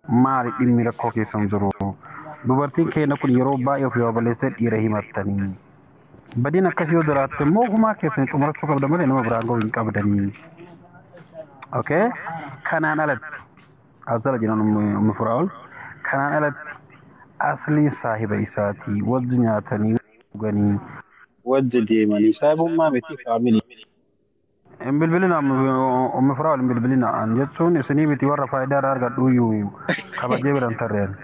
Maali dhimmi rakkoo keessan jiru? Dubartiin keenya kun yeroo baay'ee ofii waa balleessitee dhiira himattanii. Badiin akkasii yoo jiraatte immoo ofumaa keessanii xumurachuu qabda malee nama biraan ga'uu hin qabdanii. Okay? Kanaan alatti as jala jiran Ummi Firaa'ol kanaan alatti asliin saahiba isaatii wajji nyaatanii dhuganii wajji deemanii saahibummaa miti faamilii. Hin bilbilina Ummi Firaa'ol, hin bilbilina an jechuun isinii miti, warra faayidaa irraa argadhu iyyuu kabajee biran tarreen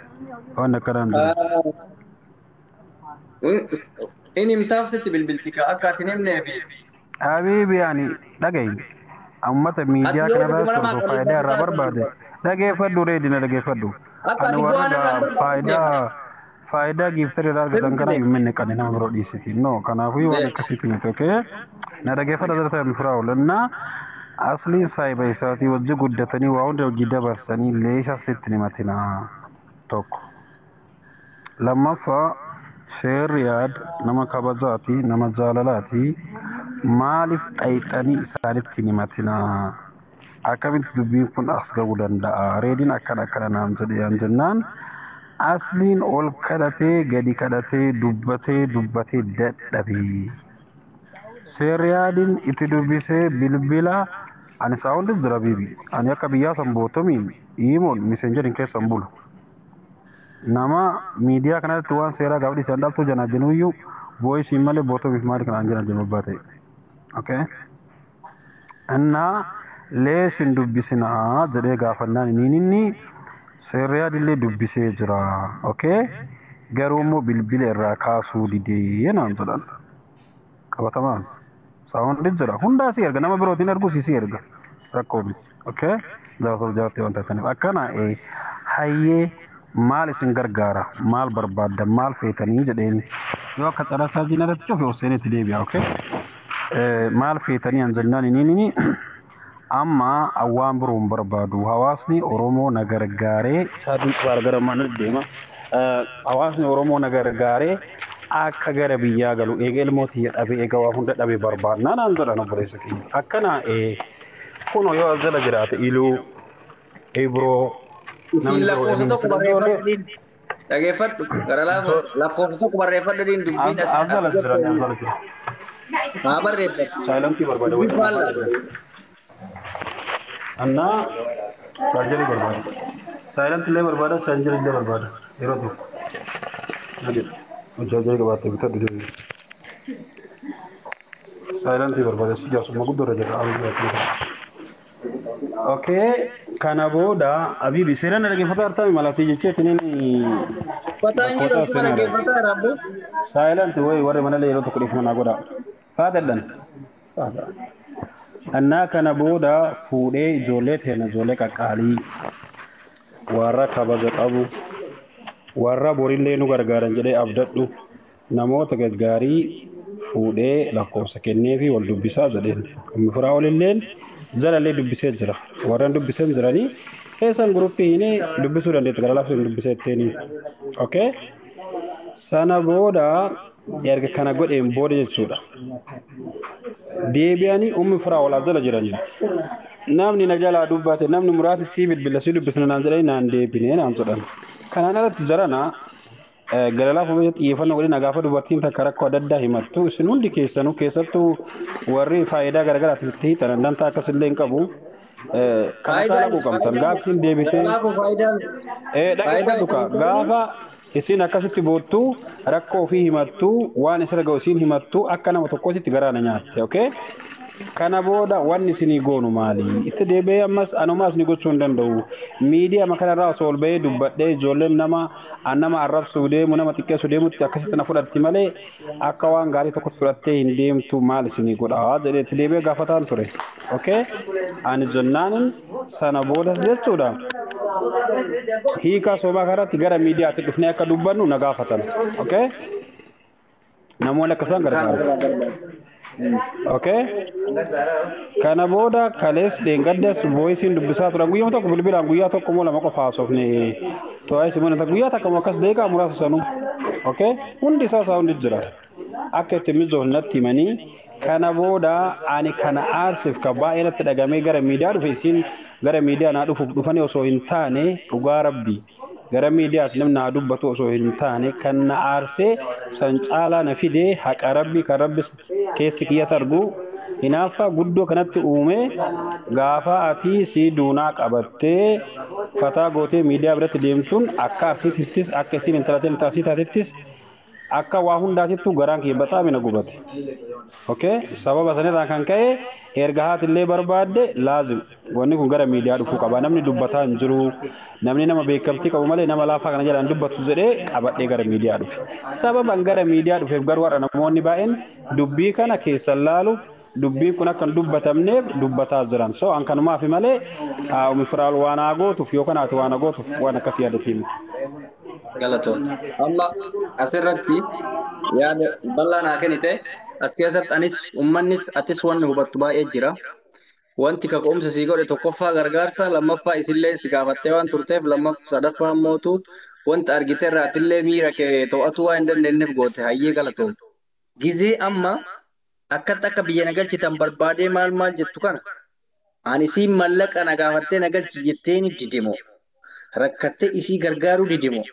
waan akkanaan jiru. Inni himtaaf sitti bilbilti ka akka ati hin himneefi. Habiibi, ani dhagayi, ummata miidiyaa Ati yoo kanarraa dhuguma namaa osoo faayidaa irraa barbaade dhageeffadhu, reedina dhageeffadhu. Akka Ani ati warra bu'aa narraa hin barbaadne faayidaa giiftar irraa argatan kana hin minne qane nama biroo dhiisiti. No, kanaafuu waan akkasiitti miti, okay? Na dhageeffadha dhala ta'e Firaa'ol. Innaa asliin saahiba isaatii wajji guddatanii waa hunda hojii dabarsanii leesha aslitti himatina tokko. Lammaffaa, Sheer Riyaad nama kabajaati, nama jaalalaati. Maaliif dhayxanii isaanitti hin himatinaa? Akkamitti dubbiin kun as ga'uu danda'a? Reediin akkana akkana naan jedhe yaan jennaan asliin ol kadhatee gadi kadhatee dubbatee dubbatee dadhabee. Sheer Riyaadiin itti dubbisee bilbila ani isaa hundi jira biibi. Ani akka biyyaa san bootomiin imoon Messengeriin keessan bulu. Nama miidiyaa kanarratti waan seeraa gaafa dhiisan dhaltuu janaa jenuyyuu voiceiin malee bootomiif maali kanaan jiran jennu abbaa ta'e. Okay? Innaa lees hin dubbisinaa jedhee gaafannaan inni Sheer Riyaadillee dubbisee jira. Okay? Garuu immoo bilbila irraa kaasuu didee naan jedhan. Qabatamaan. Saawundi jira. Hundaa si erga, nama birootiin ergu si erga. Rakkoo miti. Okay? Jaarsa jaartii waan taataniif. Akkana hayyee, maal isin gargaara? Maal barbaadda? Maal feetanii jedheen. Yoo akka carasaa jiin irratti cufe osoo itti deebi'a. Okay? Maal feetanii an jennaan inni amma awwaan biroo hin barbaadu. Hawaasni Oromoo na gargaaree isaatiin cufaar gara mana deema. Hawaasni Oromoo na gargaaree akka gara biyyaa galu eega ilmoo tiyya dhabe, eega waa hunda dhabe barbaadnaa naan jedhan obboleessa keenya. Akkana kunoo yoo as jala jiraate iluu Ibroo Isiin namni biroo lakkoofsa eenyuun tokko ijoollee barreeffadhu diin. Dhageeffadhu gara laafa lakkoofsa tokko barreeffadhu diin dubbiin as as as jala as jiran jette as jala jira. Haa barreeffadhu. Silentii barbaada Dubbii wayii faallaa. Annaa chargerii barbaada. Silent illee barbaada, chargerii illee barbaada. Yeroo tokko. Chargerii qabaattee bitadhu deebi'i. Silentii barbaada. Si jaarsummaa guddoo irra jira. Okay, kana booda Abibi seeraan dhaggeeffataa artami malasii jecheetiniin Uffataan jiru lakkoota suma seenaadha. dhaggeeffataa rabbu. Silent wayi warri manallee yeroo tokko dhiifama naa godha. Faadadhan. Annaa kana booda fuudhee ijoollee teena, ijoollee qaqqaalii warra kabaja qabu warra borillee nu gargaaran jedhee abdadhu, namoota gaggaarii fuudhee lakkoofsa kennee fi wal dubbisaa jedheen. Ummi Firaa'ol illeen jalallee dubbisee jira. Warreen dubbisee jiranii keessan groupii hin dubbisuu dandeettu, gara laafsuun dubbisee itteeni. Okay? Sana booda erga kana godheen booda jechuudha. Deebi'anii Ummi Firaa'ol as jala jiranii. Namni na jalaa dubbate, namni muraasni sii bilbila sii dubbisna naan jedhanii naan deebinee naan jedhan. Kanaan alatti jarana gara laafuu xiyyeeffannoo godhina gaafa dubartiin takka rakkoo adda addaa himattu isin hundi keessanuu, keessattuu warri faayidaa garaagaraatiif itti hiixan dantaa akkasillee hin qabu. Kana Faayidaan saala quuqamtan gaafsiin deebitee gara laafuu faayidaan faayidaan dhaggeeffadhu ka gaafa isin akkasitti boottu, rakkoo ofii himattu, waan isirra ga'u isin himattu, akka nama tokkootitti garaa na nyaatte. Okay? Kana booda wanni isinii goonu maali? Itti deebi'ee ammas anumaas ni gochuu hin danda'u. Miidiyaa kanarraa osoo ol bahee dubbadhee ijoolleen nama an nama arrabsuu deemu, nama xiqqeessuu deemutti akkasitti na fudhatti malee akka waan gaarii tokkotti fudhattee hin deemtu, maal isinii godha jedhee itti deebi'ee gaafataan ture. Okay? Ani jennaanin sana booda jechuudha. Hiikaa sobaa kanatti gara miidiyaatti dhufnee akka dubbannu na gaafatan. Okay? Namoonni akka isaan gargaaru. Okay? Kana booda kalees dheengaddas voiceiin dubbisaa turan, guyyaa tokko bilbilaan guyyaa tokko moo lama qofa haasofne, to'aa mana guyyaa takka moo akkas deeqaa muraasa sanuu. Okay? Hundi isaa isaa hundi jira. Akka itti mijoofne natti himanii kana booda ani kana aarseef ka baay'ee natti dhagamee gara miidiyaa dhufe isiin Gara miidiyaa naa dhufuuf dhufanii osoo hin taane, dhugaa rabbi, gara miidiyaas namni naa dubbatu osoo hin taane, kan na aarsee san caalaa na fidee haqa rabbi kan rabbi keessi kiyyas argu hinaaffaa guddoo kanatti uume. Gaafa ati si duunaa qabattee fataa gootee miidiyaa biratti deemtuun, akka arsiitittis, akka isin intala arsii taatettis, akka waa hundaatittu garaan kiyya baxaami na gubate. Okay? Sababa sanirraa kan ka'e erga haatillee barbaadde, laazim wanni kun gara miidiyaa dhufuu qaba. Namni dubbataa hin jiru. Namni nama beekamtii qabu malee nama laafaa kana jalaan dubbatu jedhee qabadhee gara miidiyaa dhufe. Sababan gara miidiyaa dhufeef garuu har'a namoonni baay'een dubbii kana keessan laaluuf, dubbiin kun akka hin dubbatamneef dubbataa jiran. So an kanumaafi malee Umi Firaa'ol waan haa gootuuf yookaan haati waan haa gootuuf waan akkas yaadatii miti. Galatoota. Amma asirratti yaada bal'aa naa kennite. As keessatti anis, uummannis, atis wanni hubattu baay'ee jira. Wanti kaka'umsa sii godhe tokkoffaa gargaarsa, lammaffaa isillee si gaafattee waan turteef, lammaffaa sadaffaa mootu wanta argite irraa atillee miira kee to'atuu waan hin dandeenyeef goote. Hayyee, galatoom. Gizee amma akkatti akka biyya na galchitan barbaadee maal maal jettu kana, ani isiin mallaqa na gaafattee na galchi jetteeni didimo. Rakkattee isii gargaaruu didimo.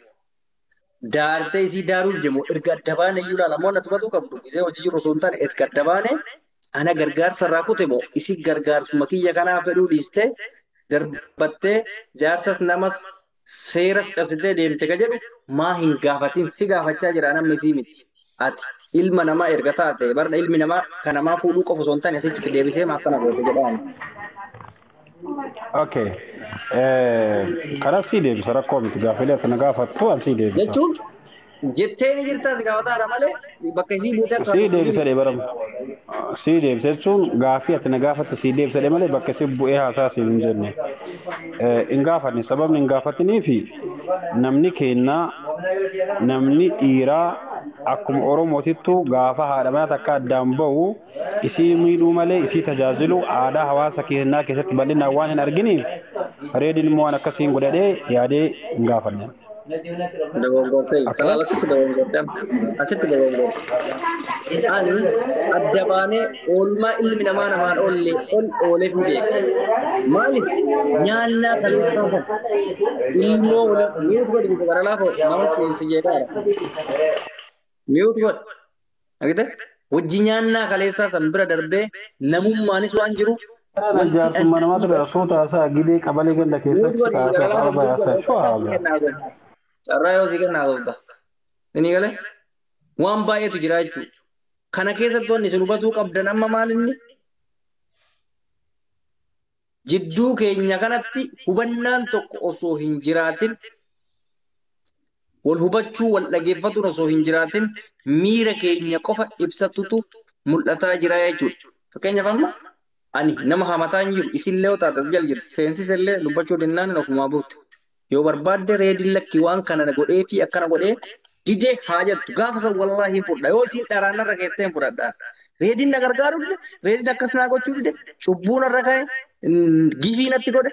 Daartee isii daaruu didimo. Erga adda baane iyyuu ilaala. Ammoo na tumatuu qabdu. Gizee hojii jiru osoo hin taane erga adda baane ana gargaarsa irraa kute moo isii gargaarsuma kiyya kanaa fedhuu dhiistee darbattee jaarsas namas seeras cabsitee deemte ka jedhu maa hin gaafatin? Si gaafachaa jira, namni isii miti. Ati ilma namaa erga taate barna ilmi namaa kan namaa fuudhuu qofa osoo hin taane asitti deebisee maa akkana goote jedhaan. Okay. Karaa sii deebisa, rakkoo miti. Gaafilee ati na gaafattu an sii deebisa. Jechuun jettee ni jirtaa, si gaafataadha malee bakka isii buutee akka Sii deebisa dhee baramu. Sii deebisa jechuun gaafii ati na gaafatte sii deebisa dhee malee bakka isii bu'ee haasaa siin hin jenne. Hin gaafanne. Sababni hin gaafatiniifi namni keennaa, namni dhiiraa akkuma Oromootittu gaafa haadha manaa takka addaan bahu isii miidhuu malee isii tajaajilu aadaa hawaasa keenyaa keessatti bal'inaan waan hin arginiif, reediin immoo waan akkasiin godhadhee yaadee hin gaafanne. Dogongortee. Okay? Kalaal, asitti dogongorte. Asitti dogongorte. Ani adda baanee oolmaa ilmi namaa namaan oolle ol ooleef ni beeka. Maaliif nyaannaa kaleessaa sana ilmoo waliin mute godhi, gara laafoo nama si jeeqaadha. Mute godhi. Argite? Hojii nyaannaa kaleessaa san bira darbee namummaanis waan jiruuf Karaan jaarsummaa namaatu bira suuta haasaa gidee qabalee ganda mute keessatti godhi gara haasaa laafoo qalba mute haasaa godhi. shoo Carraa sii haasaa. kennaa godhi. Carraa yoo sii kennaa ta'uta. Inni galee waan baay'eetu jira jechuudha. Kana keessatti wanni isin hubatuu qabdan amma maal inni jidduu keenya kanatti hubannaan tokko osoo hin jiraatin, wal hubachuu wal dhageeffatuun osoo hin jiraatin, miira keenya qofa ibsatutu mul'ataa jira jechuudha. Fakkeenyaaf amma ani nama hamataa hin jiru, isillee yoo taate as jala jirti, seensisellee dubbachuu dinnaan ofumaa buute. Yoo barbaadde reediin lakki waan kana godhee fi akkana godhee didee haa jettu, gaafa san wallaahi hin fudha, yoo isiin dharaan narra keessee hin fudhadha. Reediin na gargaaruu dide, reediin akkas naa gochuu dide, cubbuu narra ka'e, gifii natti godhe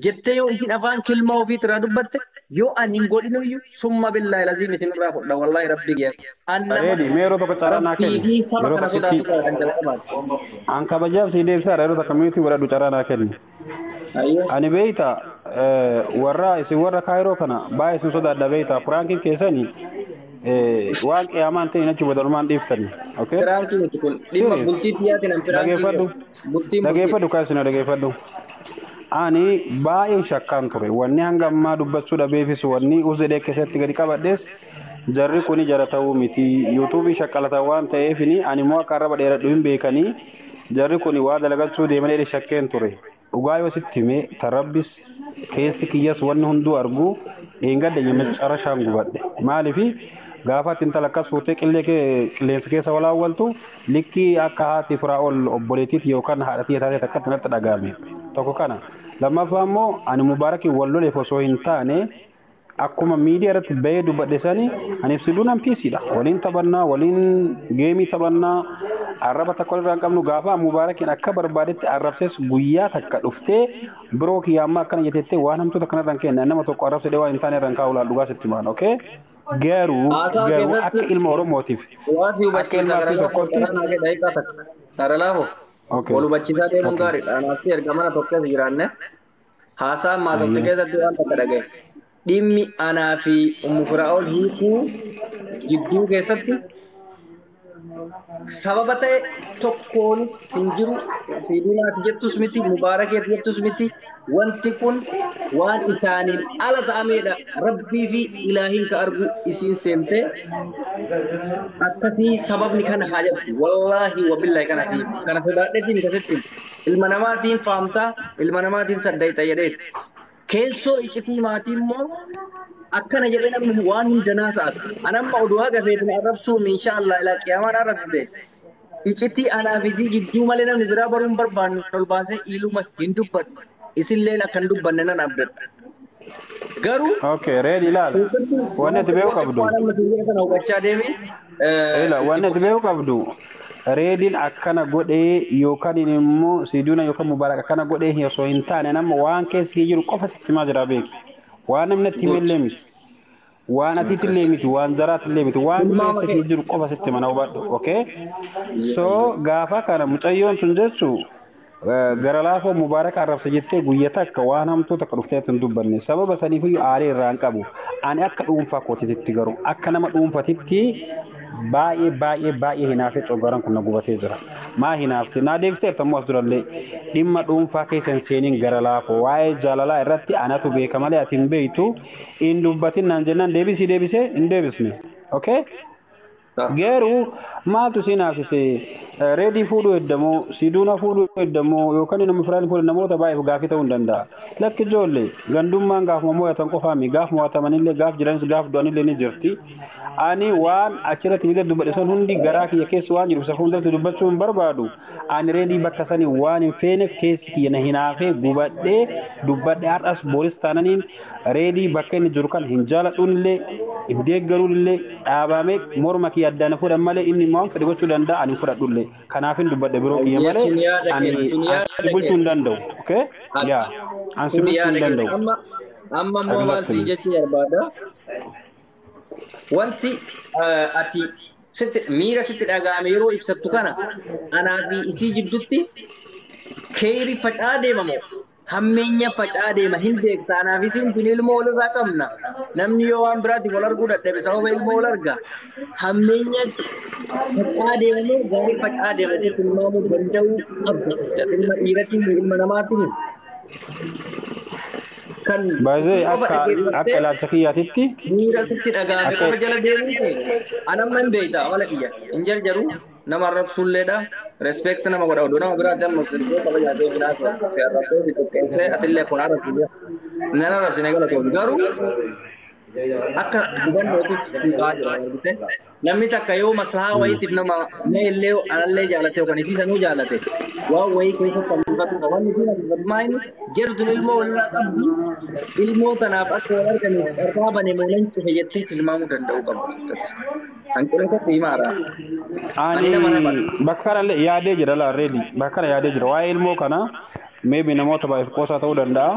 jettee yoo isin afaan kilma ofiitirraa dubbatte, yoo ani hin godhinuyyuu, summa billaahi laziim isinirraa fudha, wallaahi rabbi kiyya. An nama Reedi, mee yeroo tokko carraa naa rabbii kenni. fi saba Yeroo kana tokkotti sodaatu qaba kan jalqabaati. An kabajaan sii deebisaadha, yeroo takka mute godhadhu, carraa naa kenni. Ayyoo. Ani beeyta, warra isin warra Kaayiroo kana baay'ee isin sodaadha beeyta, prankiin keessanii waan qiyaamaan ta'in achi badalumaan dhiiftani. Okay? Prankii miti kun, dhimma Serious. bultii biyyaatiin an prankii Dhageeffadhu. godhu. Bultiin bultiidha. Dhageeffadhu, kaasina dhageeffadhu. Ani baay'ee shakkaan ture. Wanni hanga ammaa dubbachuu dhabeefis, wanni uzedee keessatti gadi qabadhes, jarri kuni jara ta'uu miti. Yuutuubii shaqqalatan waan ta'eefini ani immoo akka arraba dheeradhu hin beekanii, jarri kuni waa dalagachuu deemanii shakkeen ture. Dhugaa yoo sitti hime, tarabbis keessi kiyyas wanni hunduu argu, dheengadda የመጨረሻን gubadhe. Maaliifi gaafa ati intala akkas fuutee qillee kee qilleensa keessa walaawwaltu, likkii akka haati Firaa'ol obboleettiiti yookaan haadha tiyya taatee takkatti natti dhaga'ame. Tokko kana. Lammaffaa immoo ani Mubaarakiin wal loleef osoo hin taane, akkuma miidiyaa irratti bahee dubbadhe sani, ani ibsiduun piisiidha. Waliin taphannaa, waliin geemii taphannaa, arraba takka walirraa hin qabnu. Gaafa Mubaarakiin akka barbaadetti arrabsees, guyyaa takka dhuftee biroo kiyya amma akkana jettettee waan hamtuuta kanarra hin kenne. Nama tokko arrabsedhee waan hin taane irra hin kaa'u, laal, dhugaa sitti maan. Okay? Garuu Haasaa garuu akka keessatti ilma Oromootiif waa si akka hubachiisa ilma gara Arsii laafoo tokkotti gara naa daqiiqaa takka. Gara laafoo Okay. wal hubachiisaa deemuun Okay. gaariidha. Anaaf si erga mana tokko keessa jiraanne Haasaan maasofte keessatti waan takka dhagaye. Dhimmi anaa fi Ummu Firaa'ol hiikuu jidduu keessatti sababa ta'e tokkoonis hin jiru. Siiduunaati jettus miti, Mubaarakeeti jettus miti. Wanti kun waan isaaniin ala ta'ameedha. Rabbii fi ilaahiin ka argu isiin seentee akkasii sababni kana haa jedhu. Wallaahi wabillaahi kana siif. Kana sodaadheetiin kasitti ilma namaatiin faamtaa, ilma namaatiin saddayxa jedheeti. Keessoo icitii maatii immoo akkana jedhee namni waan hundanaa ta'atu. Anamma oduu haga feetin arrabsuu inshaallah ilaa qiyaamaan arrabsite. Icitii anaa fi isii jidduu malee namni biraa baruu hin barbaannu ol baasee iluma hin dubbadhu. Isilleen akka hin dubbanne nan abdadha. Garuu Okay, ready ilaal. Wanni ati beeku qabdu. waan amma siin jedhe kana hubachaa deemi. Ila wanni ati beeku qabdu. Reediin akkana godhee yookaan immoo Siiduuna yookaan Mubaarak akkana godhee osoo hin taane nama waan keessa jiru qofa sitti himaa jira beeki. Waan namni itti himellee miti. Waan atiitillee miti, waan jaraatillee miti, waan keessa kee jiru qofa sitti mana hubadhu. Okay? So gaafa kana mucayyoon tun jechuu gara laafoo Mubaarak arrabsa jettee guyya takka waan hamtuu takka dhuftee hin dubbanne. Sababa saniifiyyuu aarii irraa hin qabu. Ani akka dhuunfaa kootiitti garuu akka nama dhuunfatitti baay'ee baay'ee baay'ee hinaafee coggaran kun na gubatee jira. Maa hinaafte? Naa deebiteerta immoo as durallee dhimma dhuunfaa keessa hin seeniin gara laafoo waa'ee jaalalaa irratti anatu beeka malee ati hin beektu hin dubbatin naan jennaan deebisii deebisee hin deebisne. Okay? Garuu maaltu si naafsise? Reedii fuudhuu heddamoo, Siiduuna fuudhuu heddamoo yookaan nama firaan fuudhu namoota baay'eef gaafii ta'uu hin danda'a. Lakki ijoollee gandummaan gaafuma mo'atan qofaami gaaf mo'atamanillee gaaf jiranis gaaf du'anillee ni jirti. Ani waan achirratti miila dubbadhe sun hundi garaa kiyya keessa waan jiru isa fuulduratti dubbachuu hin barbaadu. Ani reedii bakka sanii waan hin feeneef keessi kiyya na hinaafee gubadhee dubbadhee har'as boolis taananiin reedii bakka inni jiru kan hin jaaladhuunillee hin deeggaruunillee dhaabamee morma kiyya addaan fuudhan malee inni waan fedhe gochuu danda'a ani fudhadhullee. Kanaaf hin dubbadhe biroo kiyya malee ani si bulchuu hin danda'u. Okay? Yaa ani si bulchuu hin danda'u. Amma immoo maal siin jechuu barbaada? Wanti ati sitti miira sitti dhaga'ame yeroo ibsattu kana anaa fi isii jidduutti keeyri faca'aa deema moo hammeenya faca'aa deema hin beekta anaa fi isiin tun ilmoo walirraa qabna namni yoo waan biraatiif wal arguu dadhabe sababa ilmoo wal arga hammeenya faca'aa deema moo gaarii faca'aa deema jettee tilmaamuu danda'uu qabda ilma dhiiratiin ilma namaatiin kan Baay'ee akka akka ilaalcha kiyyaatitti miira sitti dhaga'ame qofa jala deemuu ta'e anamma hin beekta amala kiyya hin jarjaru nama arrabsuulleedha respect nama godha oduu nama biraatti amma silkee kabajaatee biraa arrabsee si xiqqeessee atillee kun arrabsine nan arrabsine galatoon garuu akka hubannootiif tuqaa jira argite namni takka yoo maslahaa wayiitiif nama mee illee anallee jaalate yookaan isii sanuu jaalate waan wayii keessatti hambifatu qaba. Wanni kun hambifatu maa inni jedhu tun ilmoo walirraa qabdi ilmoo tanaaf akka wal arganiif carraa bane moo nan cufe jettee tilmaamuu danda'uu qabda. Hanqina tokko himaadha. Ani bakka kanallee yaadee jira laa reedi bakka kana yaadee jira waa'ee ilmoo kana maybe namoota baay'eef qoosaa ta'uu danda'a.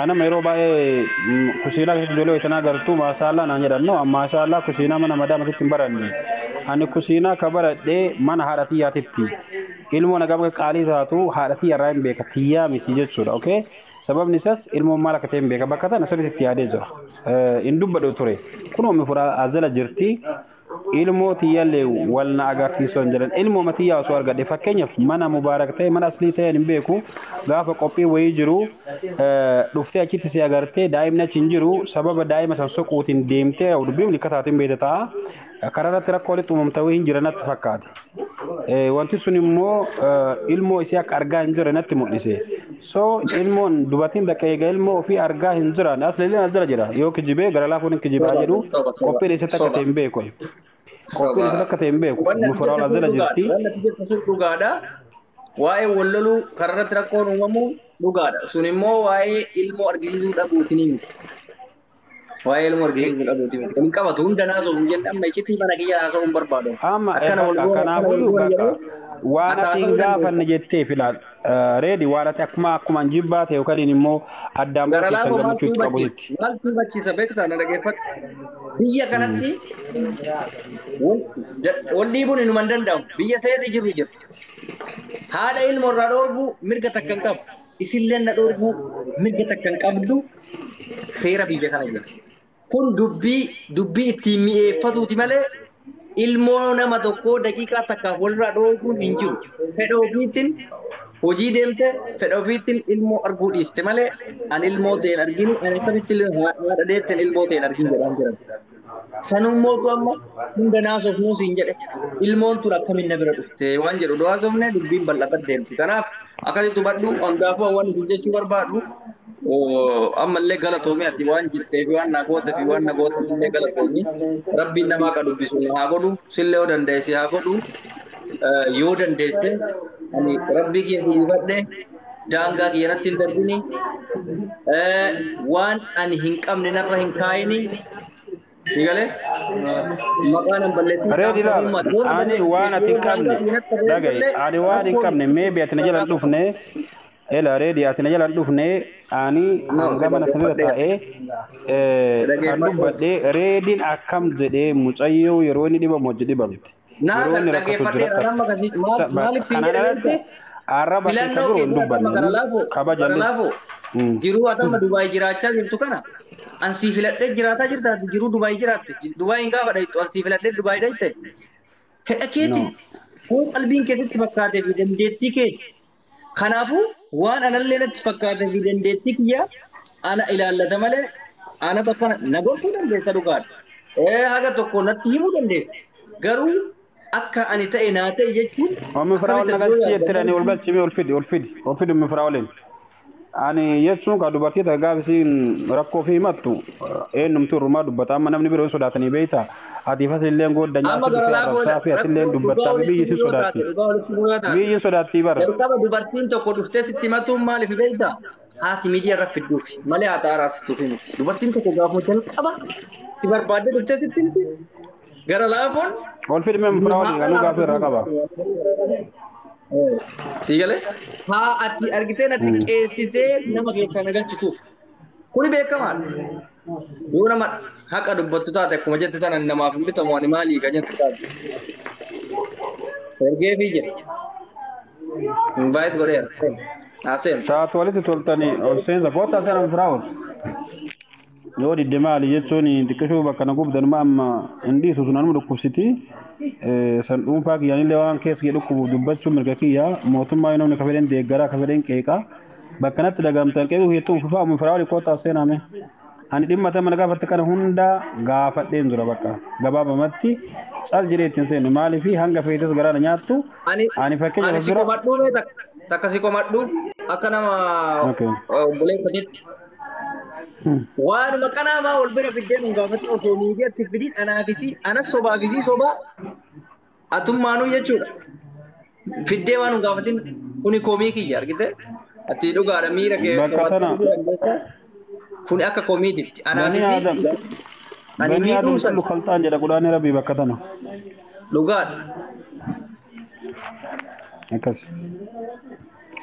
Anama yeroo baay'ee kushiinaa keessatti ijoollee wayitaanaa agartu maashaallaa naan jedhan no maashaallaa kushiinaa mana madaamatitti hin baranne. Ani kushiinaa ka baradhee mana haadha xiyyaatitti. Ilmoo nagaa qaalii taatu haadha xiyya irraa hin beeka xiyyaa miti jechuudha. Okay? Sababni isaas ilmoon maal akka ta'e hin beeka bakka tana sirriitti itti yaadee jira. Hin dubbadhu ture. Kunoo mifuraa azala jirti. Ilmoo tiyyaallee wal na agarsiisuu hin jedhan. Ilmoo matiyyaa osoo argadhe fakkeenyaaf mana Mubaarak ta'e mana aslii ta'e hin beeku gaafa qophii wayii jiru dhuftee achitti si agartee daa'imni achi hin jiru sababa daa'ima san soquutiin deemtee dubbiin likka taatiin beekte ta'a. Karaa irratti rakkoo walitti uumamta wayii hin jira natti fakkaate. Wanti sun immoo ilmoo isii akka argaa hin jirre natti mul'ise. So ilmoon dubartiin bakka eega ilmoo ofii argaa hin jiran as leelleen as jala jira yoo kijibee gara laafuun hin kijibaa jedhu qophiin eessatti akka ta'e hin beeku. Qophiin eessatti akka ta'e hin beeku. Mufuraa as jala jirti. Wanni ati jettu sun dhugaadha. Waa'ee wal loluu karaa irratti rakkoon uumamu dhugaadha. Sun immoo waa'ee ilmoo argisiisuu dhabuutiin miti. Waa'ee ilmoo argisiisuu dhabuutiin miti. Kan hin qabatu hunda naasoo hin jenne amma iccitii mana kiyya haasa'uu hin barbaadu. Amma Akkana wal goona akkana wal kanaafuyyuu goona bakka jedhee waan ati ati hin haasa'uu gaafanne dandeessa. jettee filaal. Reedi waan ati akkuma akkuma jibbaa ta'e yookaan immoo addaan Gara ba'uu keessan laafoo maal gammachuu si itti hubachiisa? qabutti. Maal si hubachiisa beektaa na dhaggeeffadhu. Biyya kanatti wal dhiibuun inuma hin danda'amu. Biyya seerri jiru jira. Haadha ilmoo irraa dhoorguu mirga takka hin qabu. Isillee na dhoorguu mirga takka hin qabdu seera biyya kana jira. Kun dubbii ittiin mi'eeffatuuti malee ilmoo nama tokkoo daqiiqaa takkaaf walirraa dhoorguun hin jiru. Fedha ofiitiin hojii deemte fedha ofiitiin ilmoo arguu dhiiste malee ani ilmoo ta'een arginu ani akkamitti haadha deetteen ilmoo ta'een arginu jedhaan jiran. Sanummootu amma hunda naasofnuu siin jedhe ilmoon tun akkamiin na bira dhufte waan jedhu du'aasofne dubbiin bal'ata deemti. Kanaaf akkasitti hubadhu hangaafuu waan isin jechuu barbaadu ammallee galatoomii ati waan jirtee fi waan na goote fi waan na goote illee galatoomii rabbiin namaa ka dubbisu haa godhu sillee yoo dandeesse haa godhu yoo dandeesse ani rabbii kiyya fuullifadhe daangaa kiyya natti hin darbini waan ani hin qabne narra hin kaayini. Sigale? Maqaan hin balleessin. Reedi laal, ani waan ati hin qabne dhagaye, ani waan hin qabne maybe ati na jala hin dhufne, ela reedi ati na jala hin dhufne, ani hanga mana sanirra taa'ee kan dubbadhe reediin akkam jedhee mucayyoo yeroo inni dhibamu hojii dhibamte. Naa Yeroo kan inni rakkatu dhaggeeffadheera jira. nama akkasii maaliif siin Kanaan jedhe alatti beektaa? arraba kee ka Filannoo biroo kee hin fudhatama dubbanne gara laafoo gara kabajallee. laafoo jiruu atama Dubaay jiraachaa jirtu kana ansii filadhee jiraataa jirta ati jiruu Dubaay jiraatte Dubaay hin gaafa dhayxu ansii filadhee Dubaay dhayxe fedha keeti No. kun qalbiin keessatti fakkaatee fi dandeettii keeti. Kanaafuu waan anallee natti fakkaatee fi dandeettii kiyya ana ilaallata malee ana bakka na gorsuu dandeessa dhugaadha. Haga tokko natti himuu dandeessa. Garuu akka ani ta'e naa ta'e jechuun Ommi firaa'ol akkamitti na ati yoo galchi yaadda jettee ani ol galchi mee ol fidi ol fidi ol fidi ommi firaa'oliin. Ani jechuun ka dubartii takka gaafa isiin rakkoo fi himattu eenyumtu irrumaa dubbata amma namni biroo hin sodaatanii beektaa ati fas illee goodda Amma nyaatti gara dhufee laafoo arrabsaa fi atillee rakkoo dhugaa dubbattaa fi walitti biyyi isin himuu yoo taate sodaatti. dhugaa walitti himuu yoo taate Biyyi hin sodaattii bara. jalqaba dubartiin tokko dhuftee sitti himatuun maaliif beektaa? Haati miidiyaa irra fidduufi malee haati araarsituufi miti. Dubartiin tokko gaafuma jalqaba si barbaaddee dhuftee sitti himti. Gara laafoon Ol fidi mee ommi firaa'oliin haadha anuu gaafii irraa qaba. Si galee haa ati argitee natti qeessitee nama keessaa na galchituuf. Kuni beekamaadha. Yoo nama haqa dubbattu taate akkuma jette sana namaaf hin bitamu ani maalii ka jettu taate. Ergeefii jira. Invite godheera. Haaseen. Taatu walitti toltanii ol seensa koottaa seen ommi firaa'ol. Yoo didde maali jechuun xiqqishuu bakka na gubdan ma amma hin dhiisu sun anuma dhukkubsiti. San dhuunfaa kiyyaanillee waan keessa kiyya dhukkubuuf dubbachuu mirga kiyya mootummaa yoo namni ka fedhen deeggaraa ka fedhen qeeqaa bakka natti dhagamtan qeequu kiyyattuu fufaa ommi firaa'ol koottaa seenaame. Ani dhimma ta'e mana gaafatte kana hunda gaafadheen jira bakka gabaabamatti cal jedhee ittiin seenu maaliif hanga feetes garaa na nyaattu Ani ani fakkeenya ani si dura. komadhuu mee takka si komadhuu akka nama Okay. obboleessatitti. Waanuma kanaamaa ol bira fiddee nu gaafatti osoo miidiyaatti fidin anaafisii anas sobaafisii sobaa atummaanuu jechuudha. Fiddee waan nu gaafatin kuni komii kiyya argite? Ati dhugaadha miira kee Bakka sobaatti tana fiduu dandeessa. Kuni akka komiititti banii anaafisii aadam ani banii miidhuu aadam san kullu kalxaan jedha qudhaanii rabbii bakka tana dhugaadha. akkas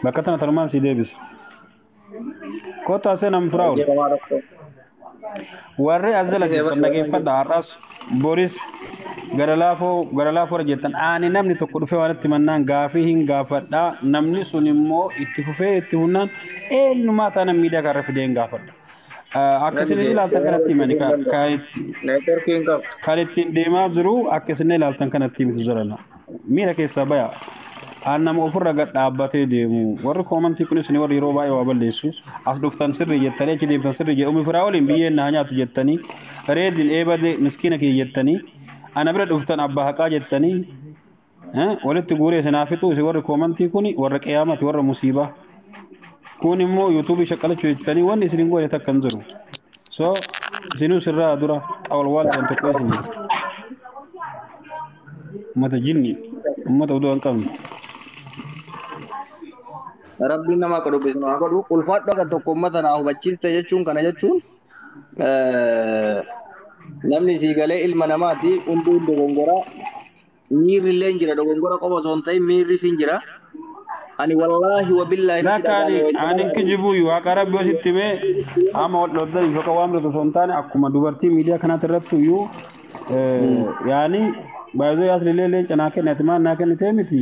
bakka tana tanumaan si deebisa. Kottaa seenam firaa'ol. Jedhamaa rakkoo. Warri as jala Akkasii jirtan dhageeffadha har'as boris gara laafoo irra jettan ani namni tokko dhufee waan itti mannaan gaafii hin gaafadha namni sun immoo itti fufee itti hunnaan eenyumaa taanaan miidiyaa kanarra fidee hin gaafadha. Akka isin ilaaltan kanatti himani Neetworkii hin qabu. kan ittiin deemaa jiru akka isin ilaaltan kanatti miti jirana. Miira keessaa baya. Aan nama ofirra gad dhaabbatee deemu. Warri koomantii kunis ni warri yeroo baay'ee waa balleessu. As dhuftan sirrii jettanii achi deemtan sirrii jedhu. Umi firaa waliin biyyeen na nyaatu jettanii. Reediin eebade miskiina kiyya jettanii. Ana bira dhuftan abbaa haqaa jettanii. Walitti guuree isin fixu isin warri koomantii kuni warra qiyaamati warra musiibaa. Kun immoo yuutuubii shaqqalachuu jettanii wanni isin hin goone takka hin jiru. So isinuu sirraa dura xawalwaal jedhan tokko isin ummata jinni ummata oduu hin qabne. Rabbiin nama akka dubbisu haa godhu. Ulfaadhu akka tokko uummata naa hubachiiste jechuun kana jechuun namni sii galee ilma namaati hunduu dogongoraa miirri illee hin jira dogongora qofa osoo hin ta'in miirri siin jira. Ani wallaahi wabillaahi natti Lakka ani dhaga'ame ani kijibu waaqa rabbi yoo sitti himee amma wal dhoddan yookaan waan biroo osoo hin taane akkuma dubartii miidiyaa kanaatti irratti iyyuu yaani baay'ee asliilee leenca naa kenne ati maal naa kennitee miti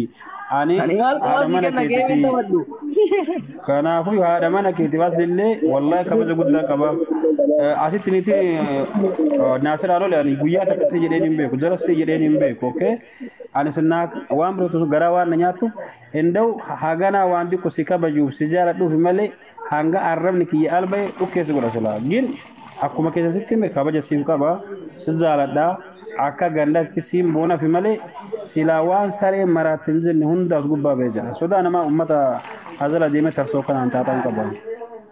Ani Ani maal haadha qabaa sii mana kenna kee keetii hin fi taphadhu. Kanaafuu haadha mana keetiif aslillee wallahi kabaja guddaa qaba. Asitti niti Naasir Alole ani guyyaa takka si jedheen hin beeku jara si jedheen hin beeku okay. Ani sinnaa waan birootu garaa waan na nyaattuuf hinda'u haganaa waan xiqqo si kabajuuf si jaaladhuuf malee hanga arrabni kiyya alba'e dhukkeessi godha silaa. Gin akkuma keessa sitti hime kabaja siif qaba si jaaladhaa akka gandatti siin boonafi malee silaa waan saree maraatti hin jenne hundaas gubbaa ba'ee jira. Sodaa namaa uummata azala deemee tarsoo kanaan taataan qaban.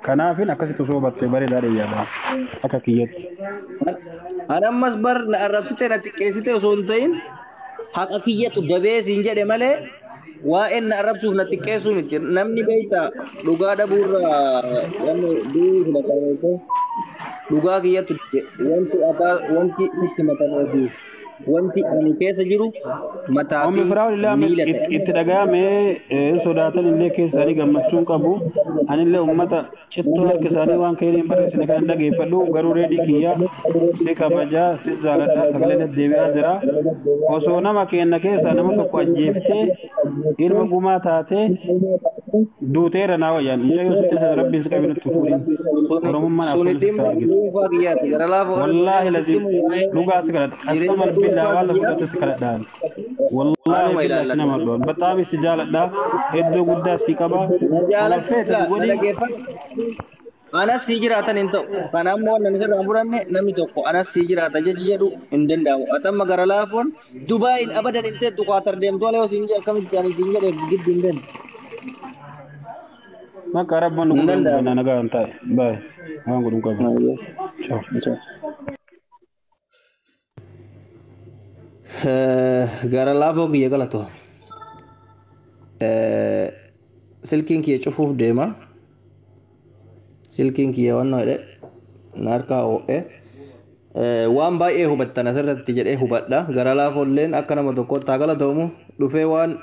Kanaafin akkasitti osoo hubatte bareedaa dheeyyaadha akka kiyyatti. Ani ammas bar na arrabsite na xiqqeessite osoo hin ta'in haqa kiyyatu dabee siin jedhe malee waa'een na arrabsuuf na xiqqeessuu miti. Namni beektaa dhugaa dhabuurraa wanni du'uu filata beektaa. Dhugaa kiyyatu wanti ataa wanti sitti matamee fi wanti ani keessa jiru mataa Ommi fi firaa'ol illee amma miila ta'e. Itti dhaga'amee sodaatan illee keessa isaanii gammachuun qabu. Anillee uummata cittoo harka isaanii waan ka'een hin barreessine kan dhageeffadhu garuu reedii kiyya si kabajaa si jaaladhaa sagalee deddeebi'aa jira. Osoo nama keenya keessaa nama tokko ajjeeftee ilma gumaa taatee duuteera naa wayyaan mucayyoo sitti isa rabbiin si qabiin itti fuudhin. Oromummaan Suni asuma sitti dhimma argitu. dhuunfaa kiyyaati. Gara laafa warra Wallaahi sitti lazim himu waa'ee dhugaa si kadhadha. Qasama jireenya billaa dhuunfaa hawaasa kiyyaa fudhate si kadhadhaan. Wallaahi anuma billaa si ilaallata. nama dhuan. Bataam si jaaladha. Iddoo guddaa si qaba. Na Kana jaaladhu feete laa na godhi. dhaggeeffadhu. Anas sii jiraatan hin ta'u. Kana ammoo wannan sirraa hin fudhanne namni tokko anas sii jiraata jechi jedhu hin danda'amu. Ati amma gara laafoon Dubaayin abadan hin teettu Qaatar deemtu malee yoo siin jedhe akkamitti ani siin jedhe giddu hin deemtu. Maqaa rabban nu Hin godhan danda'amu. dubbannaa nagaa hin taa'e. Baay'ee. Waan godhu hin qabu. Ciao. Gara laafoo kiyya galatoo. Silkiin kiyya cufuuf deema. Silkiin kiyya waan jedhe na harkaa ho'e. Waan baay'ee hubattan asirratti jedhee hubadha. Gara laafoolleen akka nama tokkotti haa galatoomu dhufee waan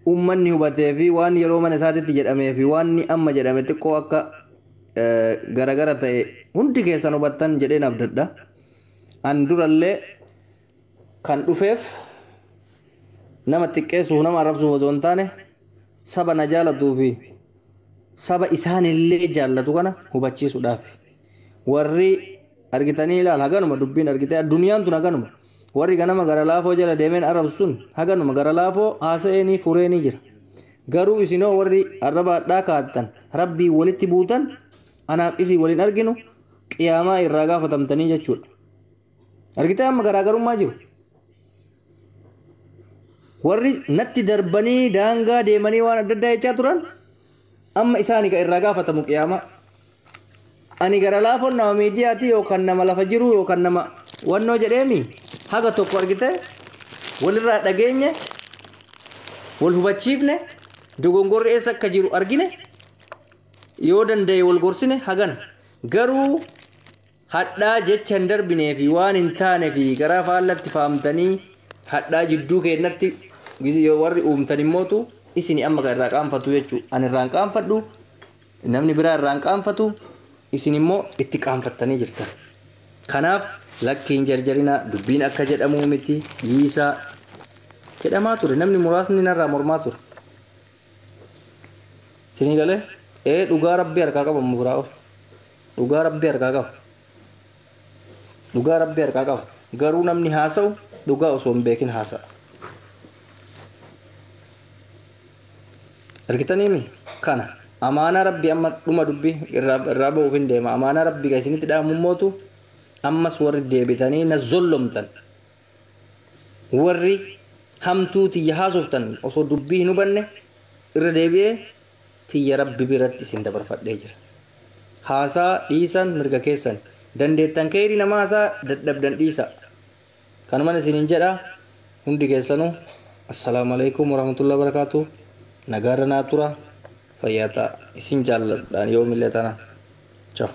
uummanni hubatee fi waan yeroo mana isaatitti jedhamee fi waan inni amma jedhame xiqqoo akka garagara ta'e hundi keessan hubattan jedheen abdadha. An durallee kan dhufeef nama xiqqeessuuf nama arrabsuuf osoo hin taane saba na jaalatuu fi saba isaanillee jaallatu kana hubachiisuudhaaf. Warri argitanii ilaal haganuma dubbiin argitee addunyaan tun haganuma. Warri ganama gara laafoo jala deemeen arrabsu sun haganuma gara laafoo haasa'eenii fureenii jira. Garuu isinoo warri arraba hadhaa kaattan rabbii walitti buutan anaaf isii waliin arginu qiyaamaa irraa gaafatamtanii jechuudha. Argitee amma garaagarummaa jiru. Warri natti darbanii daangaa deemanii waan adda addaa jechaa turan amma isaani ka irraa gaafatamu qiyaamaa. Ani gara laafoon nama miidiyaati yookaan nama lafa jiru yookaan nama wannoo jedheemi haga tokko argite walirraa dhageenye wal hubachiifne dogongorri eessa akka jiru argine yoo danda'e wal gorsine hagana garuu hadhaa jecha hin darbinee fi waan hin taane fi garaa faallatti faamtanii hadhaa jidduu keennatti yoo warri uumtan immootu isini amma kan irraa qaanfatu jechuudha. Ani irraa hin qaanfadhu namni biraa irraa hin qaanfatu isin immoo itti qaanfattanii jirtan. Kanaaf lakkiin jarjarinaa dubbiin akka jedhamuu miti dhiisaa jedhamaa ture namni muraasni narraa mormaa ture. Isinii galee ee dhugaa rabbii harkaa qaba muraa ol dhugaa rabbii harkaa qaba. Dhugaa rabbii harkaa qaba. Garuu namni haasa'u dhugaa osoo hin beekin haasa'a. Argitaniimi kana amaanaa rabbii amma dhuma dubbii irraa ba'uuf hin deema. Amaanaa rabbii kan isinitti dhaamu ammas warri deebitanii na zollomtan warri hamtuu tiyya haasoftan osoo dubbii hin hubanne irra deebi'ee tiyya rabbi biratti isin dabarfadhee jira. Haasaa dhiisan mirga keessan dandeettan keerii nama haasaa dadhabdan dhiisa. Kanumaan isiniin jedha hundi keessanuu assalaamu alaikum warahmatullahi wabarakatuh. Nagaarra naa tura fayyaa ta'a isin jaalladhaan yoomillee tana. Ciao.